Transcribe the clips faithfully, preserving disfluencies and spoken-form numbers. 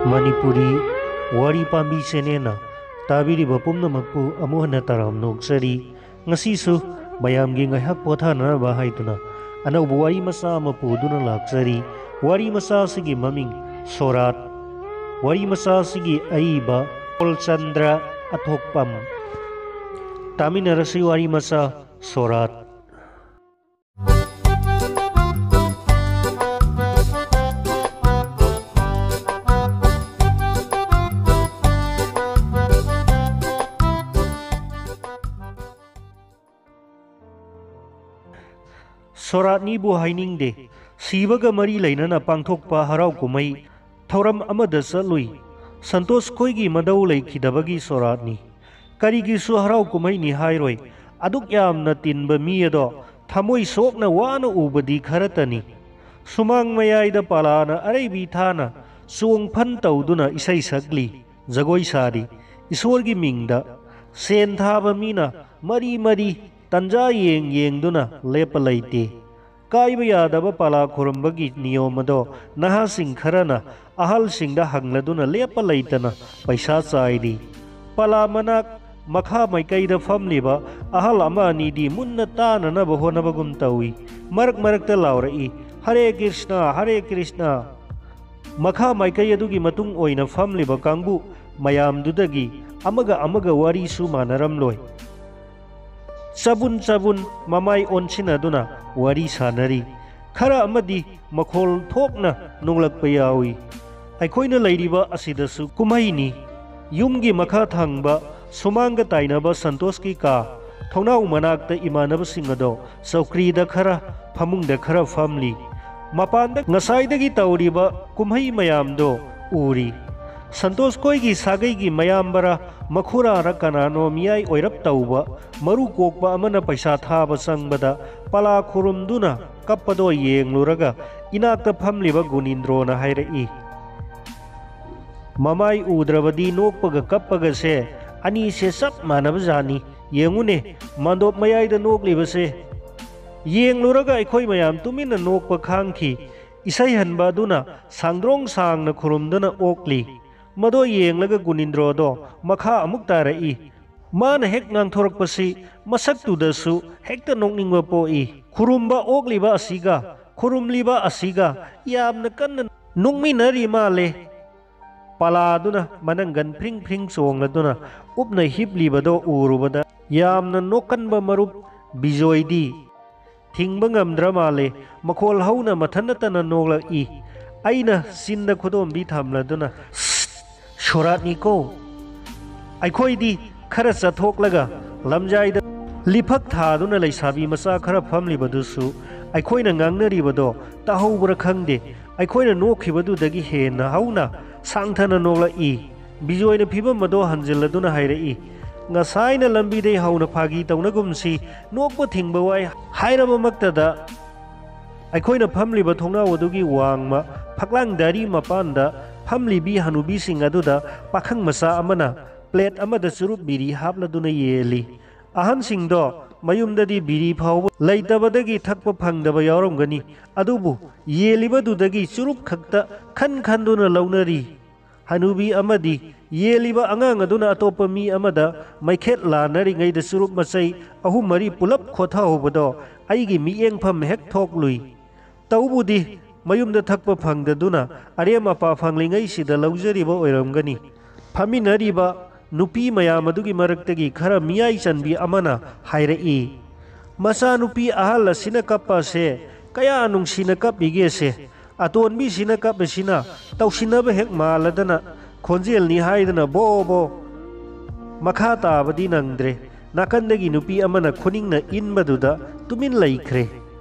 ꯃꯅꯤꯄꯨꯔꯤ ꯋꯥꯔꯤ ꯄꯥꯝꯕꯤ ꯆꯦꯅꯦꯜꯅ ꯇꯥꯕꯤꯔꯤꯕ ꯄꯨꯝꯅꯃꯛꯄꯨ ꯑꯃꯨꯛ ꯍꯟꯅ ꯇꯔꯥꯝꯅ ꯑꯣꯛꯆꯔꯤ꯫ ꯉꯁꯤꯁꯨ ꯃꯌꯥꯝꯒꯤ ꯉꯥꯏꯍꯥꯛ ꯄꯣꯊꯥꯅꯅꯕ ꯍꯥꯏꯗꯨꯅ ꯑꯅꯧꯕ ꯋꯥꯔꯤ ꯃꯆꯥ ꯑꯃ ꯄꯨꯗꯨꯅ ꯂꯥꯛꯆꯔꯤ꯫ ꯋꯥꯔꯤ ꯃꯆꯥ ꯑꯁꯤꯒꯤ ꯃꯃꯤꯡ ꯁꯣꯔꯥꯠ꯫ ꯋꯥꯔꯤ ꯃꯆꯥ ꯑꯁꯤꯒꯤ ꯑꯏꯕ ꯄꯣꯜꯆꯟꯗ꯭ꯔ ꯑꯊꯣꯛꯄꯝ꯫ ꯇꯥꯃꯤꯟꯅꯔꯁꯤ ꯋꯥꯔꯤ ꯃꯆꯥ ꯁꯣꯔꯥꯠ꯫ ꯁꯣꯔꯥꯠꯅꯤꯕꯨ ꯍꯥꯏꯅꯤꯡꯗꯦ꯫ ꯁꯤꯕꯒ ꯃꯔꯤ ꯂꯩꯅꯅ ꯄꯥꯡꯊꯣꯛꯄ ꯍꯔꯥꯎ ꯀꯨꯝꯍꯩ ꯊꯧꯔꯝ ꯑꯃꯗ ꯆꯠꯂꯨꯏ꯫ ꯁꯟꯇꯣꯁ ꯈꯣꯏꯒꯤ ꯃꯗꯧ ꯂꯩꯈꯤꯗꯕꯒꯤ ꯁꯣꯔꯥꯠꯅꯤ꯫ ꯀꯔꯤꯒꯤꯁꯨ ꯍꯔꯥꯎ ꯀꯨꯝꯍꯩꯅꯤ ꯍꯥꯏꯔꯣꯏ꯫ ꯑꯗꯨꯛ ꯌꯥꯝꯅ ꯇꯤꯟꯕ ꯃꯤ ꯑꯗꯣ ꯊꯃꯣꯏ ꯁꯣꯛꯅ ꯋꯥꯅ ꯎꯕꯗꯤ ꯈꯔꯇꯅꯤ꯫ ꯁꯨꯃꯥꯡ ꯃꯌꯥꯏꯗ ꯄꯂꯥꯅ ꯑꯔꯩꯕꯤ ꯊꯥꯅ ꯆꯣꯡ ꯐꯟ ꯇꯧꯗꯨꯅ ꯏꯁꯩ ꯁꯛꯂꯤ, ꯖꯒꯣꯏ ꯁꯥꯔꯤ꯫ ꯏꯁꯣꯔꯒꯤ ꯃꯤꯡꯗ ꯁꯦꯟ ꯊꯥꯕ ꯃꯤꯅ ꯃꯔꯤ ꯃꯔꯤ ꯇꯟꯖꯥ ꯌꯦꯡ ꯌꯦꯡꯗꯨꯅ ꯂꯦꯞꯄ ꯂꯩꯇꯦ꯫ ꯀꯥꯏꯕ ꯌꯥꯗꯕ ꯄꯂꯥ ꯈꯨꯔꯨꯝꯕꯒꯤ ꯅꯤꯌꯣꯝ ꯑꯗꯣ ꯅꯍꯥꯁꯤꯡ ꯈꯔꯅ ꯑꯍꯜꯁꯤꯡꯗ ꯍꯪꯂꯗꯨꯅ ꯂꯦꯞꯄ ꯂꯩꯇꯅ ꯄꯩꯁꯥ ꯆꯥꯏꯔꯤ꯫ ꯄꯂꯥ ꯃꯅꯥꯛ ꯃꯈꯥ ꯃꯥꯏꯀꯩꯗ ꯐꯝꯂꯤꯕ ꯑꯍꯜ ꯑꯃ ꯑꯅꯤꯗꯤ ꯃꯨꯟꯅ ꯇꯥꯅꯅꯕ ꯍꯣꯠꯅꯕꯒꯨꯝ ꯇꯧꯏ꯫ ꯃꯔꯛ ꯃꯔꯛꯇ ꯂꯥꯎꯔꯛꯏ, "ꯍꯔꯦ ꯀ꯭ꯔꯤꯁꯅ, ꯍꯔꯦ ꯀ꯭ꯔꯤꯁꯅ!" ꯃꯈꯥ ꯃꯥꯏꯀꯩ ꯑꯗꯨꯒꯤ ꯃꯇꯨꯡ ꯑꯣꯏꯅ ꯐꯝꯂꯤꯕ ꯀꯥꯡꯕꯨ ꯃꯌꯥꯝꯗꯨꯗꯒꯤ ꯑꯃꯒ ꯑꯃꯒ ꯋꯥꯔꯤꯁꯨ ꯃꯥꯟꯅꯔꯝꯂꯣꯏ꯫ ꯆꯕꯨꯟ ꯆꯕꯨꯟ ꯃꯃꯥꯏ ꯑꯣꯟꯁꯤꯟꯅꯗꯨꯅ ꯋꯥꯔꯤ ꯁꯥꯟꯅꯔꯤ꯫ ꯈꯔ ꯑꯃꯗꯤ ꯃꯈꯣꯜ ꯊꯣꯛꯅ ꯅꯣꯡꯂꯛꯄ ꯌꯥꯎꯏ꯫ ꯑꯩꯈꯣꯏꯅ ꯂꯩꯔꯤꯕ ꯑꯁꯤꯗꯁꯨ ꯀꯨꯝꯍꯩꯅꯤ꯫ ꯌꯨꯝꯒꯤ ꯃꯈꯥ ꯊꯪꯕ ꯁꯨꯃꯥꯡꯒ ꯇꯥꯏꯅꯕ ꯁꯟꯇꯣꯁꯀꯤ ꯀꯥ ꯊꯣꯡꯅꯥꯎ ꯃꯅꯥꯛꯇ ꯏꯃꯥꯟꯅꯕꯁꯤꯡ ꯑꯗꯣ ꯆꯧꯀ꯭ꯔꯤꯗ ꯈꯔ, ꯐꯃꯨꯡꯗ ꯈꯔ ꯐꯝꯂꯤ꯫ ꯃꯄꯥꯟꯗ ꯉꯁꯥꯏꯗꯒꯤ ꯇꯧꯔꯤꯕ ꯀꯨꯝꯍꯩ ꯃꯌꯥꯝꯗꯣ ꯎꯔꯤ꯫ ꯁꯟꯇꯣꯁ ꯈꯣꯏꯒꯤ ꯁꯥꯒꯩꯒꯤ ꯃꯌꯥꯝꯕꯔ ꯃꯈꯨꯔꯥꯔ ꯀꯅꯥꯅꯣ ꯃꯤꯌꯥꯏ ꯑꯣꯏꯔꯞ ꯇꯧꯕ ꯃꯔꯨ ꯀꯣꯛꯄ ꯑꯃꯅ ꯄꯩꯁꯥ ꯊꯥꯕ ꯆꯪꯕꯗ ꯄꯂꯥ ꯈꯨꯔꯨꯝꯗꯨꯅ ꯀꯞꯄꯗꯣ ꯌꯦꯡꯂꯨꯔꯒ ꯏꯅꯥꯛꯇ ꯐꯝꯂꯤꯕ ꯒꯨꯅꯤꯟꯗ꯭ꯔꯣꯅ ꯍꯥꯏꯔꯛꯏ, "ꯃꯃꯥꯏ ꯎꯗ꯭ꯔꯕꯗꯤ ꯅꯣꯛꯄꯒ ꯀꯞꯄꯒꯁꯦ ꯑꯅꯤꯁꯦ ꯆꯞ ꯃꯥꯟꯅꯕ ꯖꯥꯠꯅꯤ꯫ ꯌꯦꯡꯉꯨꯅꯦ, ꯃꯥꯟꯗꯣꯞ ꯃꯌꯥꯏꯗ ꯅꯣꯛꯂꯤꯕꯁꯦ!" ꯌꯦꯡꯂꯨꯔꯒ ꯑꯩꯈꯣꯏ ꯃꯌꯥꯝ ꯇꯨꯃꯤꯟꯅ ꯅꯣꯛꯄ ꯈꯥꯡꯈꯤ꯫ ꯏꯁꯩ ꯍꯟꯕ ꯑꯗꯨꯅ ꯁꯥꯡꯗ꯭ꯔꯣꯡ ꯁꯥꯡꯅ ꯈꯨꯔꯨꯝꯗꯨꯅ ꯑꯣꯛꯂꯤ꯫ ꯃꯗꯣ ꯌꯦꯡꯂꯒ ꯒꯨꯅꯤꯟꯗ꯭ꯔꯣꯗꯣ ꯃꯈꯥ ꯑꯃꯨꯛ ꯇꯥꯔꯛꯏ꯫ ꯃꯥꯅ ꯍꯦꯛ ꯉꯥꯡꯊꯣꯔꯛꯄꯁꯤ ꯃꯁꯛꯇꯨꯗꯁꯨ ꯍꯦꯛꯇ ꯅꯣꯛꯅꯤꯡꯕ ꯄꯣꯛꯏ꯫ ꯈꯨꯔꯨꯝꯕ ꯑꯣꯛꯂꯤꯕ ꯑꯁꯤꯒ ꯈꯨꯔꯨꯝꯂꯤꯕ ꯑꯁꯤꯒ ꯌꯥꯝꯅ ꯀꯟꯅ ꯅꯣꯛꯃꯤꯟꯅꯔꯤ ꯃꯥꯜꯂꯦ꯫ ꯄꯂꯥꯗꯨꯅ ꯃꯅꯪꯒꯟ ꯐ꯭ꯔꯤꯡ ꯐ꯭ꯔꯤꯡ ꯆꯣꯡꯂꯗꯨꯅ ꯎꯞꯅ ꯍꯤꯞꯂꯤꯕꯗꯣ ꯎꯔꯨꯕꯗ ꯌꯥꯝꯅ ꯅꯣꯛꯀꯟꯕ ꯃꯔꯨꯞ ꯕꯤꯖꯣꯏꯗꯤ ꯊꯤꯡꯕ ꯉꯝꯗ꯭ꯔ ꯃꯥꯜꯂꯦ꯫ ꯃꯈꯣꯜ ꯍꯧꯅ ꯃꯊꯟꯅꯇꯅ ꯅꯣꯛꯂꯛꯏ꯫ ꯑꯩꯅ ꯆꯤꯟꯗ ꯈꯨꯗꯣꯝꯕꯤ ꯊꯝꯂꯗꯨꯅ, "ꯁꯣꯔꯥꯠꯅꯤꯀꯣ!" ꯑꯩꯈꯣꯏꯗꯤ ꯈꯔ ꯆꯠꯊꯣꯛꯂꯒ ꯂꯝꯖꯥꯏꯗ ꯂꯤꯐꯛ ꯊꯥꯗꯨꯅ ꯂꯩꯁꯥꯕꯤ ꯃꯆꯥ ꯈꯔ ꯐꯝꯂꯤꯕꯗꯨꯁꯨ ꯑꯩꯈꯣꯏꯅ ꯉꯥꯡꯅꯔꯤꯕꯗꯣ ꯇꯥꯍꯧꯕ꯭ꯔꯥ ꯈꯪꯗꯦ, ꯑꯩꯈꯣꯏꯅ ꯅꯣꯛꯈꯤꯕꯗꯨꯗꯒꯤ ꯍꯦꯟꯅ ꯍꯧꯅ ꯁꯥꯡꯊꯅ ꯅꯣꯛꯂꯛꯏ꯫ ꯕꯤꯖꯣꯏꯅ ꯐꯤꯕꯝ ꯑꯗꯣ ꯍꯟꯖꯤꯜꯂꯗꯨꯅ ꯍꯥꯏꯔꯛꯏ, "ꯉꯁꯥꯏꯅ ꯂꯝꯕꯤꯗꯩ ꯍꯧꯅ ꯐꯥꯒꯤ ꯇꯧꯅꯒꯨꯝꯁꯤ, ꯅꯣꯛꯄ ꯊꯤꯡꯕ ꯋꯥꯏ ꯍꯥꯏꯔꯕꯃꯛꯇꯗ, ꯑꯩꯈꯣꯏꯅ ꯐꯝꯂꯤꯕ ꯊꯣꯡꯅꯥꯎ ꯑꯗꯨꯒꯤ ꯋꯥꯡꯃ ꯐꯛꯂꯥꯡ ꯗꯥꯔꯤ ꯃꯄꯥꯟꯗ ꯐꯝꯂꯤꯕꯤ ꯍꯅꯨꯕꯤꯁꯤꯡ ꯑꯗꯨꯗ ꯄꯥꯈꯪ ꯃꯆꯥ ꯑꯃꯅ ꯄ꯭ꯂꯦꯠ ꯑꯃꯗ ꯆꯨꯔꯨꯞ ꯕꯤꯔꯤ ꯍꯥꯞꯂꯗꯨꯅ ꯌꯦꯜꯂꯤ꯫ ꯑꯍꯟꯁꯤꯡꯗꯣ ꯃꯌꯨꯝꯗꯗꯤ ꯕꯤꯔꯤ ꯐꯥꯎꯕ ꯂꯩꯇꯕꯗꯒꯤ ꯊꯛꯄ ꯐꯪꯗꯕ ꯌꯥꯎꯔꯝꯒꯅꯤ, ꯑꯗꯨꯕꯨ ꯌꯦꯜꯂꯤꯕꯗꯨꯗꯒꯤ ꯆꯨꯔꯨꯞ ꯈꯛꯇ ꯈꯟ ꯈꯟꯗꯨꯅ ꯂꯧꯅꯔꯤ꯫ ꯍꯅꯨꯕꯤ ꯑꯃꯗꯤ ꯌꯦꯜꯂꯤꯕ ꯑꯉꯥꯡ ꯑꯗꯨꯅ ꯑꯇꯣꯞꯄ ꯃꯤ ꯑꯃꯗ ꯃꯩꯈꯦꯠ ꯂꯥꯟꯅꯔꯤꯉꯩꯗ ꯆꯨꯔꯨꯞ ꯃꯆꯩ ꯑꯍꯨꯝ ꯃꯔꯤ ꯄꯨꯂꯞ ꯈꯣꯊꯍꯧꯕꯗꯣ ꯑꯩꯒꯤ ꯃꯤꯠꯌꯦꯡꯐꯝ ꯍꯦꯛ ꯊꯣꯛꯂꯨꯏ꯫ ꯇꯧꯕꯨꯗꯤ ꯃꯌꯨꯝꯗ ꯊꯛꯄ ꯐꯪꯗꯗꯨꯅ ꯑꯔꯦꯝ ꯑꯄꯥ ꯐꯪꯂꯤꯉꯩꯁꯤꯗ ꯂꯧꯖꯔꯤꯕ ꯑꯣꯏꯔꯝꯒꯅꯤ꯫ ꯐꯝꯃꯤꯟꯅꯔꯤꯕ ꯅꯨꯄꯤ ꯃꯌꯥꯝ ꯑꯗꯨꯒꯤ ꯃꯔꯛꯇꯒꯤ ꯈꯔ ꯃꯤꯌꯥꯏ ꯆꯟꯕꯤ ꯑꯃꯅ ꯍꯥꯏꯔꯛꯏ, "ꯃꯆꯥꯅꯨꯄꯤ ꯑꯍꯜ ꯑꯁꯤꯅ ꯀꯞꯄ ꯑꯁꯦ ꯀꯌꯥ ꯅꯨꯡꯁꯤꯅ ꯀꯞꯂꯤꯒꯦꯁꯦ꯫ ꯑꯇꯣꯟꯕꯤꯁꯤꯅ ꯀꯞꯄꯁꯤꯅ ꯇꯧꯁꯤꯟꯅꯕ ꯍꯦꯛ ꯃꯥꯜꯂꯗꯅ ꯈꯣꯟꯖꯦꯜꯅꯤ ꯍꯥꯏꯗꯅ ꯕꯣ ꯕꯣ꯫" ꯃꯈꯥ ꯇꯥꯕꯗꯤ ꯅꯪꯗ꯭ꯔꯦ꯫ ꯅꯥꯀꯟꯗꯒꯤ ꯅꯨꯄꯤ ꯑꯃꯅ ꯈꯨꯅꯤꯡꯅ ꯏꯟꯕꯗꯨꯗ ꯇꯨꯃꯤꯟ ꯂꯩꯈ꯭ꯔꯦ꯫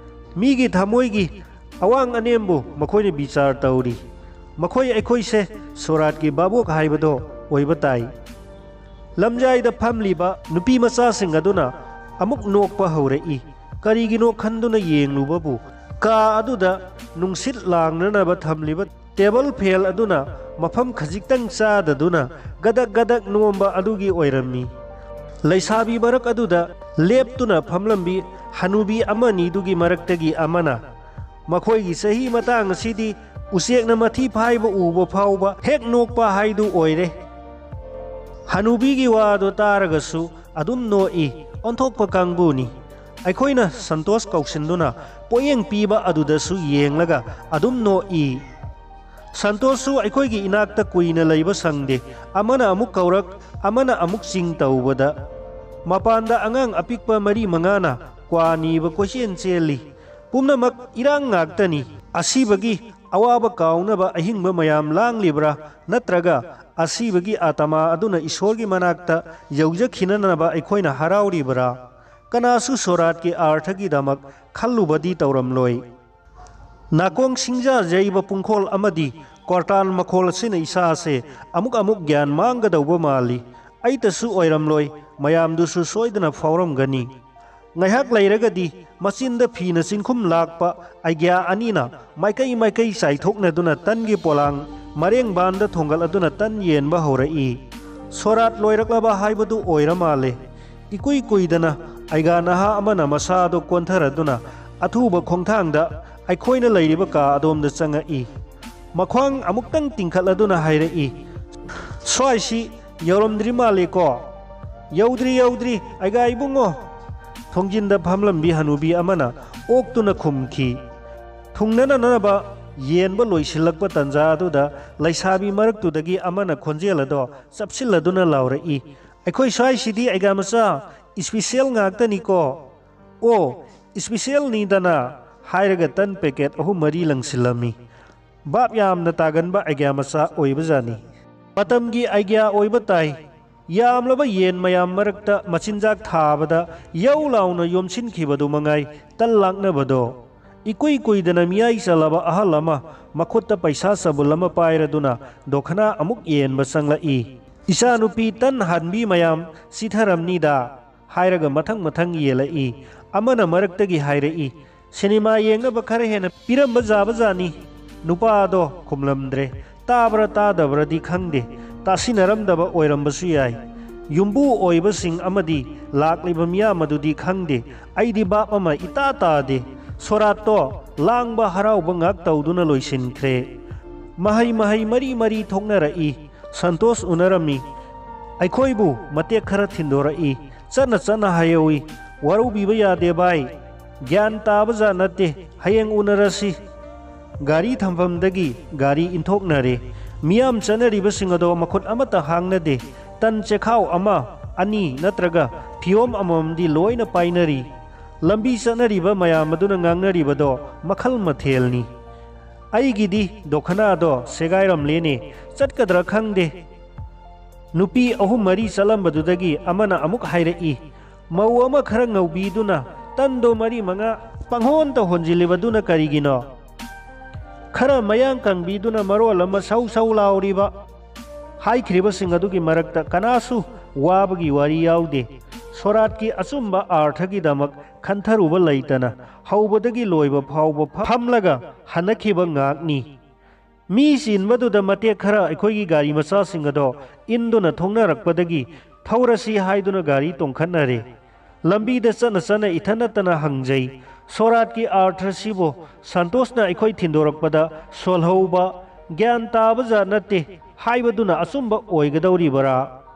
ꯃꯤꯒꯤ ꯊꯃꯣꯏꯒꯤ ꯑꯋꯥꯡ ꯑꯅꯦꯝꯕꯨ ꯃꯈꯣꯏꯅ ꯕꯤꯆꯥꯔ ꯇꯧꯔꯤ꯫ ꯃꯈꯣꯏ ꯑꯩꯈꯣꯏꯁꯦ ꯁꯣꯔꯥꯠꯀꯤ ꯚꯥꯕꯣꯛ ꯍꯥꯏꯕꯗꯣ ꯑꯣꯏꯕ ꯇꯥꯏ꯫ ꯂꯝꯖꯥꯏꯗ ꯐꯝꯂꯤꯕ ꯅꯨꯄꯤ ꯃꯆꯥꯁꯤꯡ ꯑꯗꯨꯅ ꯑꯃꯨꯛ ꯅꯣꯛꯄ ꯍꯧꯔꯛꯏ꯫ ꯀꯔꯤꯒꯤꯅꯣ ꯈꯟꯗꯨꯅ ꯌꯦꯡꯂꯨꯕꯕꯨ ꯀꯥ ꯑꯗꯨꯗ ꯅꯨꯡꯁꯤꯠ ꯂꯥꯡꯅꯅꯕ ꯊꯝꯂꯤꯕ ꯇꯦꯕꯜ ꯐꯦꯜ ꯑꯗꯨꯅ ꯃꯐꯝ ꯈꯖꯤꯛꯇꯪ ꯆꯥꯗꯗꯨꯅ ꯒꯗꯛ ꯒꯗꯛ ꯅꯣꯝꯕ ꯑꯗꯨꯒꯤ ꯑꯣꯏꯔꯝꯃꯤ꯫ ꯂꯩꯁꯥꯕꯤ ꯃꯔꯛ ꯑꯗꯨꯗ ꯂꯦꯞꯇꯨꯅ ꯐꯝꯂꯝꯕꯤ ꯍꯅꯨꯕꯤ ꯑꯃꯅꯤꯗꯨꯒꯤ ꯃꯔꯛꯇꯒꯤ ꯑꯃꯅ, ꯃꯈꯣꯏꯒꯤ ꯆꯍꯤ ꯃꯇꯥꯡ ꯑꯁꯤꯗꯤ ꯎꯆꯦꯛꯅ ꯃꯊꯤ ꯐꯥꯏꯕ ꯎꯕ ꯐꯥꯎꯕ ꯍꯦꯛ ꯅꯣꯛꯄ ꯍꯥꯏꯗꯨ ꯑꯣꯏꯔꯦ꯫ ꯍꯅꯨꯕꯤꯒꯤ ꯋꯥꯗꯨ ꯇꯥꯔꯒꯁꯨ ꯑꯗꯨꯝ ꯅꯣꯛꯏ꯫ ꯑꯣꯟꯊꯣꯛꯄ ꯀꯥꯡꯕꯨꯅꯤ꯫ ꯑꯩꯈꯣꯏꯅ ꯁꯟꯇꯣꯁ ꯀꯧꯁꯤꯟꯗꯨꯅ ꯄꯣꯠꯌꯦꯡ ꯄꯤꯕ ꯑꯗꯨꯗꯁꯨ ꯌꯦꯡꯂꯒ ꯑꯗꯨꯝ ꯅꯣꯛꯏ꯫ ꯁꯟꯇꯣꯁꯁꯨ ꯑꯩꯈꯣꯏꯒꯤ ꯏꯅꯥꯛꯇ ꯀꯨꯏꯅ ꯂꯩꯕ ꯁꯪꯗꯦ꯫ ꯑꯃꯅ ꯑꯃꯨꯛ ꯀꯧꯔꯛ, ꯑꯃꯅ ꯑꯃꯨꯛ ꯆꯤꯡ ꯇꯧꯕꯗ ꯃꯄꯥꯟꯗ ꯑꯉꯥꯡ ꯑꯄꯤꯛꯄ ꯃꯔꯤ ꯃꯉꯥꯅ ꯀ꯭ꯋꯥ ꯅꯤꯕ ꯀꯣꯏꯆꯦꯟ ꯆꯦꯜꯂꯤ꯫ ꯄꯨꯝꯅꯃꯛ ꯏꯔꯥꯡ ꯉꯥꯛꯇꯅꯤ꯫ ꯑꯁꯤꯕꯒꯤ ꯑꯋꯥꯕ ꯀꯥꯎꯅꯕ ꯑꯍꯤꯡꯕ ꯃꯌꯥꯝ ꯂꯥꯡꯂꯤꯕ꯭ꯔꯥ? ꯅꯠꯇ꯭ꯔꯒ ꯑꯁꯤꯕꯒꯤ ꯑꯥꯇꯃꯥ ꯑꯗꯨꯅ ꯏꯁꯣꯔꯒꯤ ꯃꯅꯥꯛꯇ ꯌꯧꯖꯈꯤꯅꯅꯕ ꯑꯩꯈꯣꯏꯅ ꯍꯔꯥꯎꯔꯤꯕ꯭ꯔꯥ? ꯀꯅꯥꯁꯨ ꯁꯣꯔꯥꯠꯀꯤ ꯑꯥꯔꯊꯒꯤꯗꯃꯛ ꯈꯜꯂꯨꯕꯗꯤ ꯇꯧꯔꯝꯂꯣꯏ꯫ ꯅꯥꯀꯣꯡ ꯁꯤꯡꯖꯥ ꯌꯩꯕ ꯄꯨꯡꯈꯣꯜ ꯑꯃꯗꯤ ꯀꯣꯔꯇꯥꯟ ꯃꯈꯣꯜ ꯑꯁꯤꯅ ꯏꯁꯥꯁꯦ ꯑꯃꯨꯛ ꯑꯃꯨꯛ ꯒ꯭ꯌꯥꯟ ꯃꯥꯡꯒꯗꯧꯕ ꯃꯥꯜꯂꯤ꯫ ꯑꯩꯇꯁꯨ ꯑꯣꯏꯔꯝꯂꯣꯏ, ꯃꯌꯥꯝꯗꯨꯁꯨ ꯁꯣꯏꯗꯅ ꯐꯥꯎꯔꯝꯒꯅꯤ꯫ ꯉꯥꯏꯍꯥꯛ ꯂꯩꯔꯒꯗꯤ ꯃꯆꯤꯟꯗ ꯐꯤꯅ ꯆꯤꯡꯈꯨꯝ ꯂꯥꯛꯄ ꯑꯩꯒ꯭ꯌꯥ ꯑꯅꯤꯅ ꯃꯥꯏꯀꯩ ꯃꯥꯏꯀꯩ ꯆꯥꯏꯊꯣꯛꯅꯗꯨꯅ ꯇꯟꯒꯤ ꯄꯣꯂꯥꯡ ꯃꯔꯦꯡꯕꯥꯟꯗ ꯊꯣꯡꯒꯠꯂꯗꯨꯅ ꯇꯟ ꯌꯦꯟꯕ ꯍꯧꯔꯛꯏ꯫ ꯁꯣꯔꯥꯠ ꯂꯣꯏꯔꯛꯂꯕ ꯍꯥꯏꯕꯗꯨ ꯑꯣꯏꯔ ꯃꯥꯜꯂꯦ꯫ ꯏꯀꯨꯏ ꯀꯨꯏꯗꯅ ꯑꯩꯒꯥ ꯅꯍꯥ ꯑꯃꯅ ꯃꯁꯥꯗꯨ ꯀꯣꯟꯊꯔꯗꯨꯅ ꯑꯊꯨꯕ ꯈꯣꯡꯊꯥꯡꯗ ꯑꯩꯈꯣꯏꯅ ꯂꯩꯔꯤꯕ ꯀꯥ ꯑꯗꯣꯝꯗ ꯆꯪꯉꯛꯏ꯫ ꯃꯈ꯭ꯋꯥꯡ ꯑꯃꯨꯛꯇꯪ ꯇꯤꯡꯈꯠꯂꯗꯨꯅ ꯍꯥꯏꯔꯛꯏ, "ꯁ꯭ꯋꯥꯏꯁꯤ ꯌꯧꯔꯝꯗ꯭ꯔꯤ ꯃꯥꯜꯂꯦꯀꯣ?" "ꯌꯧꯗ꯭ꯔꯤ, ꯌꯧꯗ꯭ꯔꯤ, ꯑꯩꯒꯥ ꯏꯕꯨꯡꯉꯣ!" ꯊꯣꯡꯖꯤꯟꯗ ꯐꯝꯂꯝꯕꯤ ꯍꯅꯨꯕꯤ ꯑꯃꯅ ꯑꯣꯛꯇꯨꯅ ꯈꯨꯝꯈꯤ꯫ ꯊꯨꯡꯅꯅꯅꯕ ꯌꯦꯟꯕ ꯂꯣꯏꯁꯤꯜꯂꯛꯄ ꯇꯟꯖꯥ ꯑꯗꯨꯗ ꯂꯩꯁꯥꯕꯤ ꯃꯔꯛꯇꯨꯗꯒꯤ ꯑꯃꯅ ꯈꯣꯟꯖꯦꯜ ꯑꯗꯣ ꯆꯞꯁꯤꯜꯂꯗꯨꯅ ꯂꯥꯎꯔꯛꯏ, "ꯑꯩꯈꯣꯏ ꯁ꯭ꯋꯥꯏꯁꯤꯗꯤ ꯑꯩꯒꯥ ꯃꯆꯥ ꯏꯁꯄꯤꯁꯦꯜ ꯉꯥꯛꯇꯅꯤꯀꯣ!" "ꯑꯣ, ꯏꯁꯄꯤꯁꯦꯜꯅꯤꯗꯅ!" ꯍꯥꯏꯔꯒ ꯇꯟ ꯄꯦꯀꯦꯠ ꯑꯍꯨꯝ ꯃꯔꯤ ꯂꯪꯁꯤꯜꯂꯝꯃꯤ꯫ ꯚꯥꯞ ꯌꯥꯝꯅ ꯇꯥꯒꯟꯕ ꯑꯩꯒ꯭ꯌꯥ ꯃꯆꯥ ꯑꯣꯏꯕꯖꯥꯠꯅꯤ꯫ ꯃꯇꯝꯒꯤ ꯑꯩꯒ꯭ꯌꯥ ꯑꯣꯏꯕ ꯇꯥꯏ꯫ ꯌꯥꯝꯂꯕ ꯌꯦꯟ ꯃꯌꯥꯝ ꯃꯔꯛꯇ ꯃꯆꯤꯟꯖꯥꯛ ꯊꯥꯕꯗ ꯌꯧ ꯂꯥꯎꯅ ꯌꯣꯝꯁꯤꯟꯈꯤꯕꯗꯨ ꯃꯉꯥꯏ ꯇꯟ ꯂꯥꯛꯅꯕꯗꯣ꯫ ꯏꯀꯨꯏ ꯀꯨꯏꯗꯅ ꯃꯤꯌꯥꯏ ꯆꯜꯂꯕ ꯑꯍꯜ ꯑꯃ ꯃꯈꯨꯠꯇ ꯄꯩꯁꯥ ꯆꯕꯨꯜ ꯑꯃ ꯄꯥꯏꯔꯗꯨꯅ ꯗꯣꯈꯅꯥ ꯑꯃꯨꯛ ꯌꯦꯟꯕ ꯆꯪꯂꯛꯏ꯫ "ꯏꯆꯥꯅꯨꯄꯤ ꯇꯟ ꯍꯥꯟꯕꯤ ꯃꯌꯥꯝ ꯆꯤꯊꯔꯝꯅꯤꯗ" ꯍꯥꯏꯔꯒ ꯃꯊꯪ ꯃꯊꯪ ꯌꯦꯜꯂꯛꯏ꯫ ꯑꯃꯅ ꯃꯔꯛꯇꯒꯤ ꯍꯥꯏꯔꯛꯏ, "ꯁꯤꯅꯦꯃꯥ ꯌꯦꯡꯅꯕ ꯈꯔ ꯍꯦꯟꯅ ꯄꯤꯔꯝꯕ ꯌꯥꯕꯖꯥꯠꯅꯤ"꯫ ꯅꯨꯄꯥ ꯑꯗꯣ ꯈꯨꯝꯂꯝꯗ꯭ꯔꯦ꯫ ꯇꯥꯕ꯭ꯔꯥ ꯇꯥꯗꯕ꯭ꯔꯥꯗꯤ ꯈꯪꯗꯦ, ꯇꯥꯁꯤꯟꯅꯔꯝꯗꯕ ꯑꯣꯏꯔꯝꯕꯁꯨ ꯌꯥꯏ꯫ ꯌꯨꯝꯕꯨ ꯑꯣꯏꯕꯁꯤꯡ ꯑꯃꯗꯤ ꯂꯥꯛꯂꯤꯕ ꯃꯤꯌꯥꯝ ꯑꯗꯨꯗꯤ ꯈꯪꯗꯦ꯫ ꯑꯩꯗꯤ ꯚꯥꯞ ꯑꯃ ꯏꯇꯥ ꯇꯥꯗꯦ꯫ ꯁꯣꯔꯥꯠꯇꯣ ꯂꯥꯡꯕ ꯍꯔꯥꯎꯕ ꯉꯥꯛ ꯇꯧꯗꯨꯅ ꯂꯣꯏꯁꯤꯟꯈ꯭ꯔꯦ꯫ ꯃꯍꯩ ꯃꯍꯩ ꯃꯔꯤ ꯃꯔꯤ ꯊꯣꯛꯅꯔꯛꯏ꯫ ꯁꯟꯇꯣꯁ ꯎꯅꯔꯝꯃꯤ꯫ ꯑꯩꯈꯣꯏꯕꯨ ꯃꯇꯦꯛ ꯈꯔ ꯊꯤꯟꯗꯣꯔꯛꯏ꯫ ꯆꯠꯅ ꯆꯠꯅ ꯍꯥꯏꯍꯧꯏ, "ꯋꯥꯔꯧꯕꯤꯕ ꯌꯥꯗꯦ ꯚꯥꯏ, ꯒ꯭ꯌꯥꯟ ꯇꯥꯕ ꯖꯥꯠ ꯅꯠꯇꯦ, ꯍꯌꯦꯡ ꯎꯅꯔꯁꯤ"꯫ ꯒꯥꯔꯤ ꯊꯝꯐꯝꯗꯒꯤ ꯒꯥꯔꯤ ꯏꯟꯊꯣꯛꯅꯔꯦ꯫ ꯃꯤꯌꯥꯝ ꯆꯠꯅꯔꯤꯕꯁꯤꯡ ꯑꯗꯣ ꯃꯈꯨꯠ ꯑꯃꯠꯇ ꯍꯥꯡꯅꯗꯦ꯫ ꯇꯟ ꯆꯦꯈꯥꯎ ꯑꯃ, ꯑꯅꯤ ꯅꯠꯇ꯭ꯔꯒ ꯐꯤꯌꯣꯝ ꯑꯃꯃꯝꯗꯤ ꯂꯣꯏꯅ ꯄꯥꯏꯅꯔꯤ꯫ ꯂꯝꯕꯤ ꯆꯠꯅꯔꯤꯕ ꯃꯌꯥꯝ ꯑꯗꯨꯅ ꯉꯥꯡꯅꯔꯤꯕꯗꯣ ꯃꯈꯜ ꯃꯊꯦꯜꯅꯤ꯫ ꯑꯩꯒꯤꯗꯤ ꯗꯣꯈꯅꯥꯗꯣ ꯁꯦꯒꯥꯏꯔꯝꯂꯦꯅꯦ, ꯆꯠꯀꯗ꯭ꯔꯥ ꯈꯪꯗꯦ꯫ ꯅꯨꯄꯤ ꯑꯍꯨꯝ ꯃꯔꯤ ꯆꯠꯂꯝꯕꯗꯨꯗꯒꯤ ꯑꯃꯅ ꯑꯃꯨꯛ ꯍꯥꯏꯔꯛꯏ, "ꯃꯧ ꯑꯃ ꯈꯔ ꯉꯧꯕꯤꯗꯨꯅ ꯇꯟꯗꯣ ꯃꯔꯤ ꯃꯉꯥ ꯄꯪꯍꯣꯟꯇ ꯍꯣꯟꯖꯤꯜꯂꯤꯕꯗꯨꯅ ꯀꯔꯤꯒꯤꯅꯣ? ꯈꯔ ꯃꯌꯥꯡ ꯀꯪꯕꯤꯗꯨꯅ ꯃꯔꯣꯜ ꯑꯃ ꯁꯧ ꯁꯧ ꯂꯥꯎꯔꯤꯕ"꯫ ꯍꯥꯏꯈ꯭ꯔꯤꯕꯁꯤꯡ ꯑꯗꯨꯒꯤ ꯃꯔꯛꯇ ꯀꯅꯥꯁꯨ ꯋꯥꯕꯒꯤ ꯋꯥꯔꯤ ꯌꯥꯎꯗꯦ꯫ ꯁꯣꯔꯥꯠꯀꯤ ꯑꯆꯨꯝꯕ ꯑꯥꯔꯊꯒꯤꯗꯃꯛ ꯈꯟꯊꯔꯨꯕ ꯂꯩꯇꯅ ꯍꯧꯕꯗꯒꯤ ꯂꯣꯏꯕ ꯐꯥꯎꯕ ꯐꯝꯂꯒ ꯍꯟꯅꯈꯤꯕ ꯉꯥꯛꯅꯤ꯫ ꯃꯤ ꯆꯤꯟꯕꯗꯨꯗ ꯃꯇꯦꯛ ꯈꯔ ꯑꯩꯈꯣꯏꯒꯤ ꯒꯥꯔꯤ ꯃꯆꯥꯁꯤꯡ ꯑꯗꯣ ꯏꯟꯗꯨꯅ ꯊꯣꯛꯅꯔꯛꯄꯗꯒꯤ ꯊꯧꯔꯁꯤ ꯍꯥꯏꯗꯨꯅ ꯒꯥꯔꯤ ꯇꯣꯡꯈꯠꯅꯔꯦ꯫ ꯂꯝꯕꯤꯗ ꯆꯠꯅ ꯆꯠꯅ ꯏꯊꯟ ꯅꯠꯇꯅ ꯍꯪꯖꯩ, "ꯁꯣꯔꯥꯠꯀꯤ ꯑꯥꯔꯊꯁꯤꯕꯨ ꯁꯟꯇꯣꯁꯅ ꯑꯩꯈꯣꯏ ꯊꯤꯟꯗꯣꯔꯛꯄꯗ ꯁꯣꯜꯍꯧꯕ, ꯒ꯭ꯌꯥꯟ ꯇꯥꯕ ꯖꯥꯠ ꯅꯠꯇꯦ ꯍꯥꯏꯕꯗꯨꯅ ꯑꯆꯨꯝꯕ ꯑꯣꯏꯒꯗꯧꯔꯤꯕꯔꯥ?"